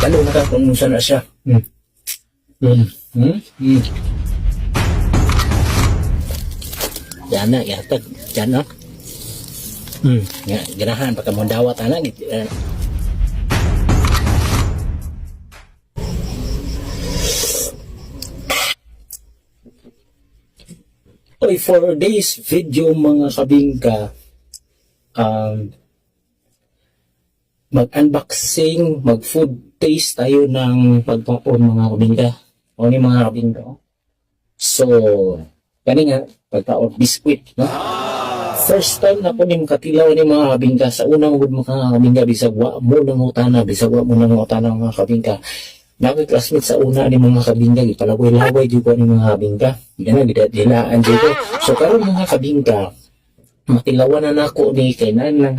Balo na ka kung unsa na siya. Yan na, yatag. Yan na. Nga, ganahan pa ka mo dawat ana. Oy, for this video, mga kabingka, mag-unboxing, mag-food taste tayo ng pagkaon, mga kabingka. O ni mga kabingka, oh. So, kani nga, pagkaon, biskwit, no? First time na po ni makatilaw ni mga kabingka. Sa unang gud, mga kabingka, bisag wa mo nangutana, bisag wa mo nangutana, mga kabingka. Nakoy classmate sa una ni mga kabingka, gipalaway-laway jud ko ni mga kabingka. Gana gidilaan jud ko. So karon, mga kabingka, matilawan na nako ni kay nan lang.